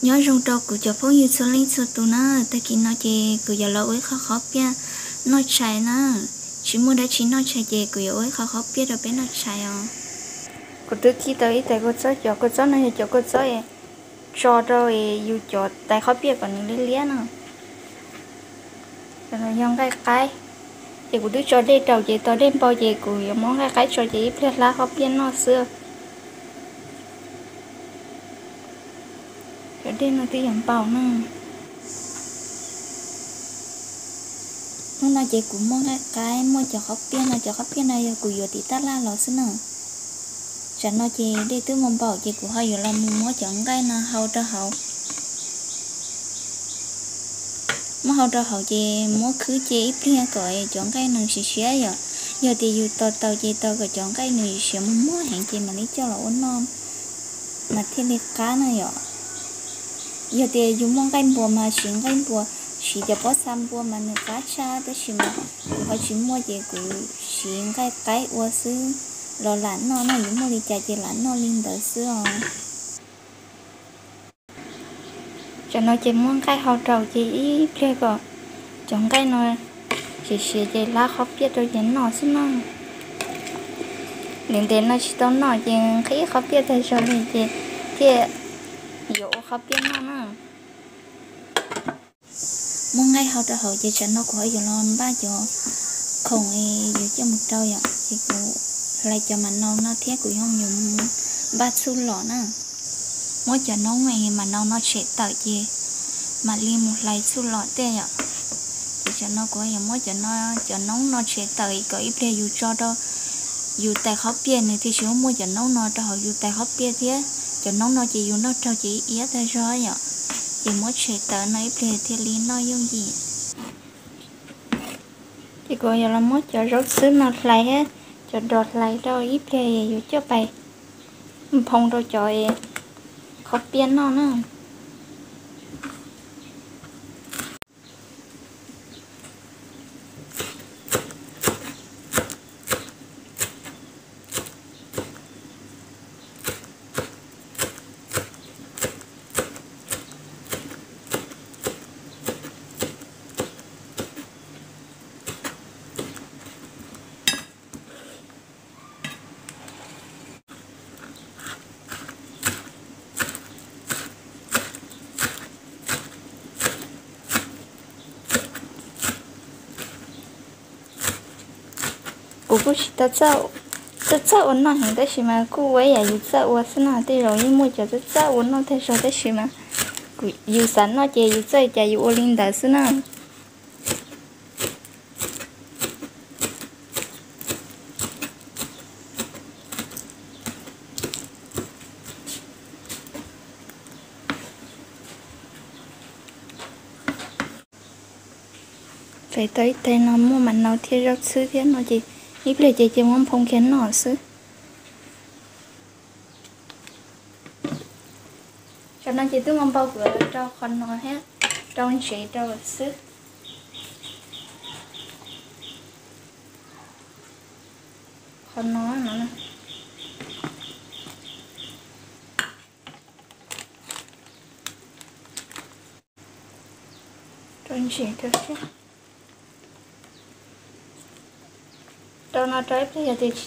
Nyob zoo rau kuv cov phooj ywg txhua leej txhua tus na, tag kis no ces kuv yuav los ua ib qho qhob piaj noj tshais na. Tsis muaj dab tsi noj tshais ces kuv yuav ua ib qho qhob piaj rau peb noj tshais os. Kuv twb khi tau ib tais kua txob, cov kua txob no yog cov kua txob tso rau yus cov tais qhob piaj kom nws liab liab no. Yog nqaij qaib, ces kuv twb tso dej rau ces tau dej npau ces kuv yuav muab nqaij qaib tso ces ib pliag hlab qhob piaj noj xwb. Cov dej no twb yuav npau na. Hnub no ces kuv muaj nqaij qaib, muaj cov qhob piaj no, cov qhob piaj no yog kuv yuav tim tab laj los xwb na. Tsam no ces dej twb muaj npaum ces kuv ho yuav los mus muab cov nqaij no hau rau hauv. Muab hau rau hauv ces muab khwb cia ib pliag kom cov nqaij nws siav siav yom. Yog tias yus tos taus ces tos kom cov nqaij nws siav muag muag heev ces mam li coj los ua noj mas thiaj li qab na yom. Yog tias yus muaj nqaij npua mas siv nqaij npua, siv cov pob txha npua mas nws qab tshaj, tab sis mas kuv ho tsis muaj ces kuv siv nqaij qaib ua xwb, los lam noj no, yus muaj li cas ces lam noj li ntawd xwb os. Tsam no ces muab nqaij hau rau ces ib pliag kom cov nqaij no siav siav ces hlab qhob piaj rau ces noj xwb na. Ntev ntev no tsis tau noj ces nqhis qhob piaj tag zog li ces thiaj yuav ua qhob piaj noj na. Muab nqaij hau rau hauv ces tsam no kuv ho yuav los npaj cov khoom yuav coj mus rau yom, ces kuv hlais cov mam nau no thiab kuv yuav mus npaj txhuj lom na. Muab cov noob mam nau no tshem tawm ces mam li mus hlais txhuj lom tej yom. Ces tsam no kuv yuav muab cov noob no tshem tawm kom ib pliag yus tso rau yus tais qhob piaj nws thiaj tsis muaj cov noob no rau hauv yus tais qhob piaj thiab. Cov noob no ces yus noj raug ces iab tag zog yom. Ces muab tshem tawm no ib pliag thiaj li noj yooj yim. Ces kuv yuav los muab cov zaub txhwb no hlais thiab cov dos hlais rau ib pliag yus coj pais nphoo rau cov qhob piaj noj na. Kuv kuj tsis tau txawj ua noj heev tab sis mas kuj ua ib yam yus txawj ua xwb na. Tej zaum yeej muaj cov txawj txawj ua noj tag zog tab sis mas yus xav noj ces yus txawj cas yus ua li ntawd xwb na. Hlais tau ib tais no muaj mas nau thiab zaub txhwb thiab no ces ib pliag ces ces muab nphoo kiag noj xwb. Tam no ces twb muaj npau kuv rau qhov no thiab rau ntsev rau xwb. Qhov no no rau ntsev rau thiab. Rau no rau ib pliag yog tias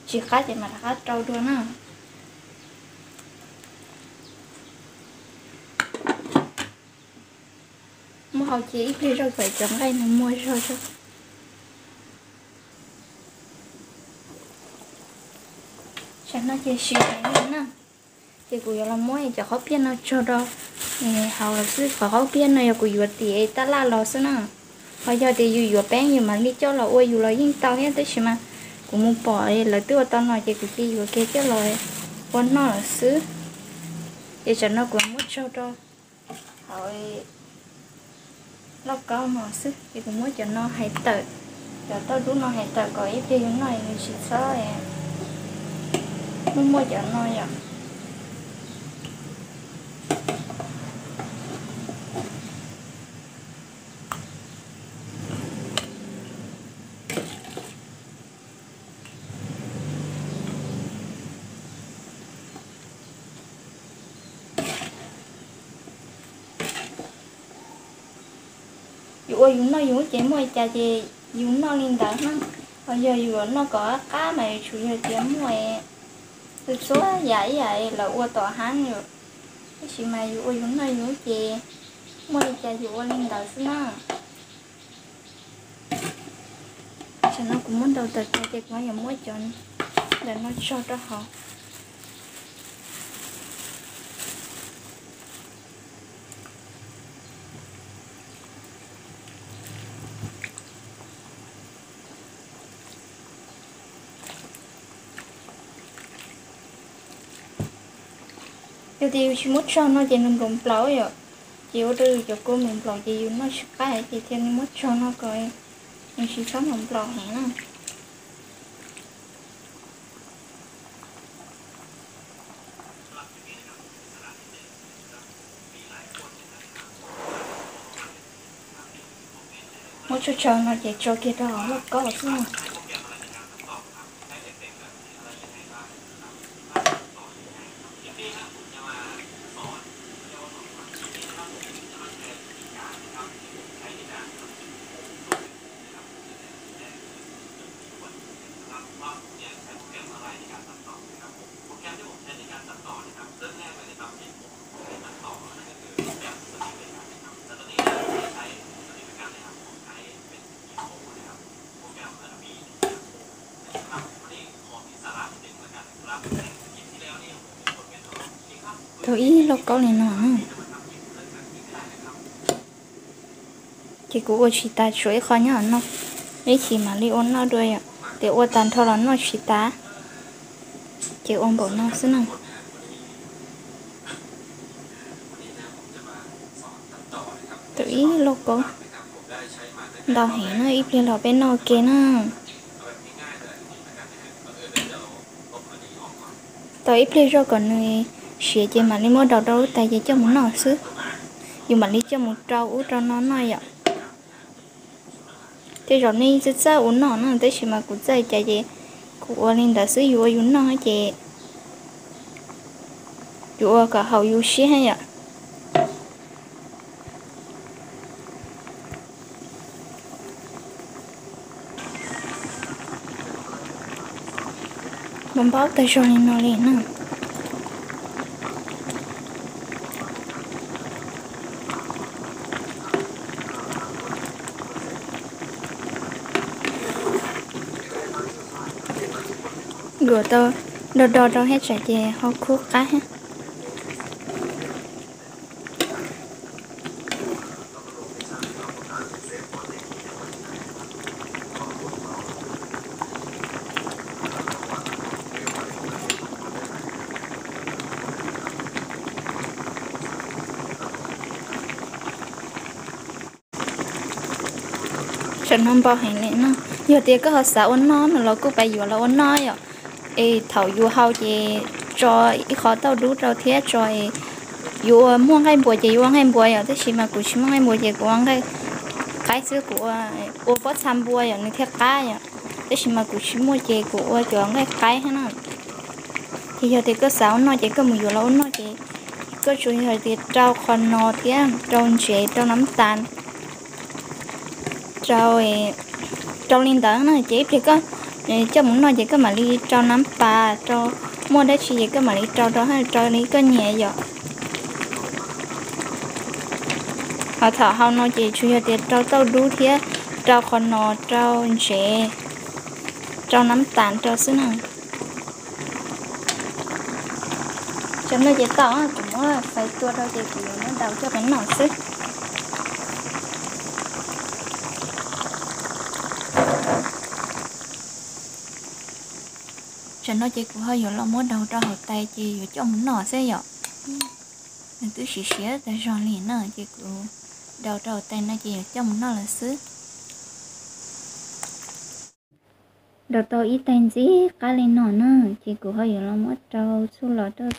tsis qab ces mam rov qab rau dua na. Muab hau cia ib pliag zog kom cov nqaij nws muag zog zog. Tam no ces sim heev li na. Ces kuv yuav los muab cov qhob piaj no tso rau hauv los xwb. Qhov qhob piaj no yog kuv yuav tim tab laj los xwb na. Ho yog tias yus yuav peeb yus mam li coj los ua yus los yeej tau thiab, tab sis mas kuv mus pom lawv twb ua tau no ces kuv cia yuav kiag coj los ua noj lawm xwb. Ces tam no kuv muab tso rau hauv lauj kaub no xwb. Ces kuv muab cov no hais tawm, cov tauj dub no hais tawm kom ib pliag yus noj nws tsis txhob muaj muaj cov no yom. Yus ua yus noj yus ces muaj li cas ces yus noj li ntawd na. Ho yog yus noj kom qab mas tsuas yog tias muaj txhua yam ib yam lawv ua tom hab yom. Tab sis mas yus ua yus noj yus ces muaj li cas yus ua li ntawd xwb na. Tam no kuv muab ntaus tawm tso ces kuv yuav muab cov ntawm no tso rau hauv. Yog tias yus tsis muab tso no ces nws nplaum nplaum yom, ces ua rau yus cov kua nplaum nplaum ces yus noj tsis qab ces thiaj li muab tso no kom nws tsis txhob nplaum nplaum heev na. Muab tso tso no ces tso kiag rau hauv lauj kaub xwb na. Tau ib lauj kaub li no na. Ces kuv ua tsis tas, tshuav ib qho nyob no, ib chim mam li ua noj dua yom. Ces ua tag nrho los noj tsis tas, ces ua npaum no xwb na. Tau ib lauj kaub ntau heev na, ib pliag los peb noj ua ke na. Tau ib pliag zoj kom nws siav ces mam li muab daus rau lub tais ces coj mus noj xwb. Yus mam li coj mus rau ub rau no noj yom. Tej zaum nej txawj txawj ua noj no, tab sis mas kuv txawj cas ces kuv ua li ntawd xwb, yus ua yus noj ces yus ua kom haum yus siab yom. Npau npau tag zog li no li na. Luam tau do do rau thiab tsam ces ho khub qab thiab. Tam no npau heev li no, yog tias koj ho xav ua noj no los kuj pab yuav los ua noj yom. Es thaum yus hau ces tso ib qho tauj dub rau thiab tso, yus ua muaj nqaij npua ces yus ua nqaij npua yom, tab sis mas kuv tsis muaj nqaij npua ces kuv ua nqaij qaib xwb, kuv ua pob txha npua yom nws thiaj qab yom, tab sis mas kuv tsis muaj ces kuv ua cov nqaij qaib thiab na. Ces yog tias koj xav ua noj ces koj mus yuav los ua noj ces koj tsuas yog tias rau qhov no thiab rau ntsev, rau nab tas, rau, rau li ntawd na. Ces ib pliag koj coj mus noj ces koj mam li rau nab pas, rau muaj dab tsi ces koj mam li rau rau, rau li koj nyiam yom. Ho thaum hau no ces tsuas yog tias rau tauj dub thiab rau qhov no, rau ntsev, rau nab tas rau xwb na. Tam no ces tau, kuv muab fais tua rau ces kuv yuav muab daus coj peb noj xwb. Tam no ces kuv ho yuav los muab daus rau hauv tais ces yuav coj mus noj xwb yom. Nws twb siav siav tas zog li na ces kuv daus rau hauv tais no ces yuav coj mus noj lawm xwb. Daus tau ib tais ntxim qab li no na, ces kuv ho yuav los muab rau txuj lom rau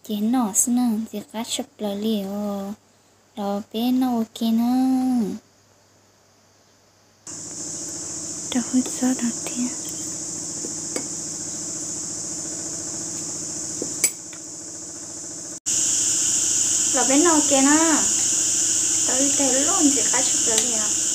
cev noj xwb na, ntxim qab tshaj plaws li os. Los peb noj ua ke na. Rau hwj txob rau thiab. Los peb noj ua ke na. Tau ib tais loj ntxim qab tshaj plaws li os.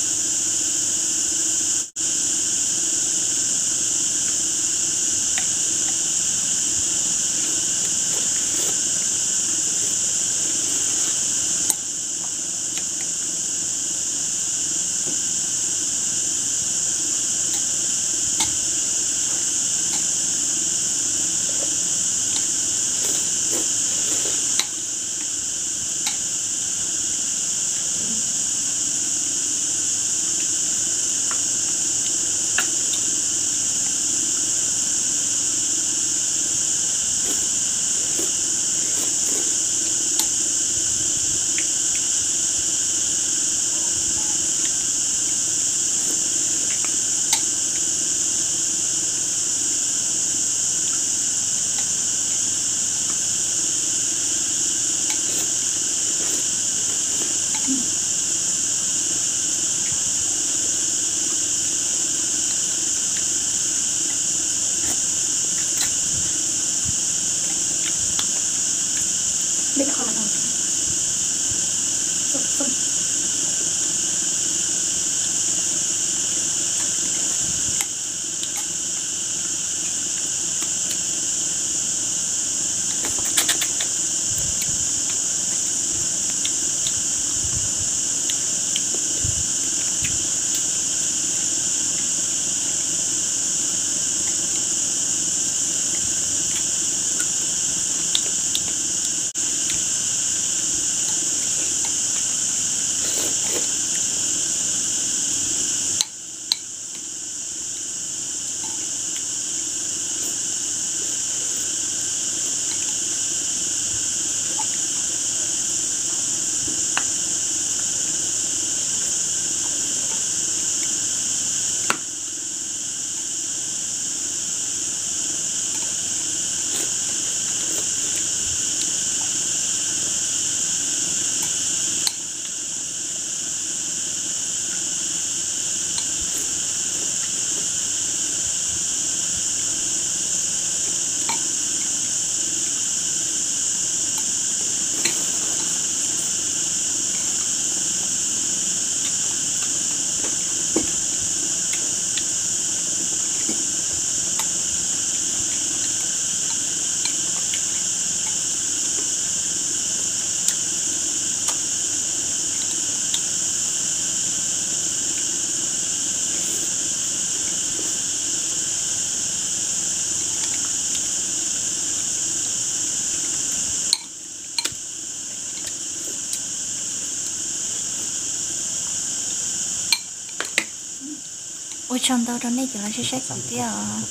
Ua tsaug ntau rau nej cov los saib saib kuv thiab os.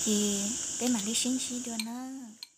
Ces peb mam li sib ntsib dua nawb.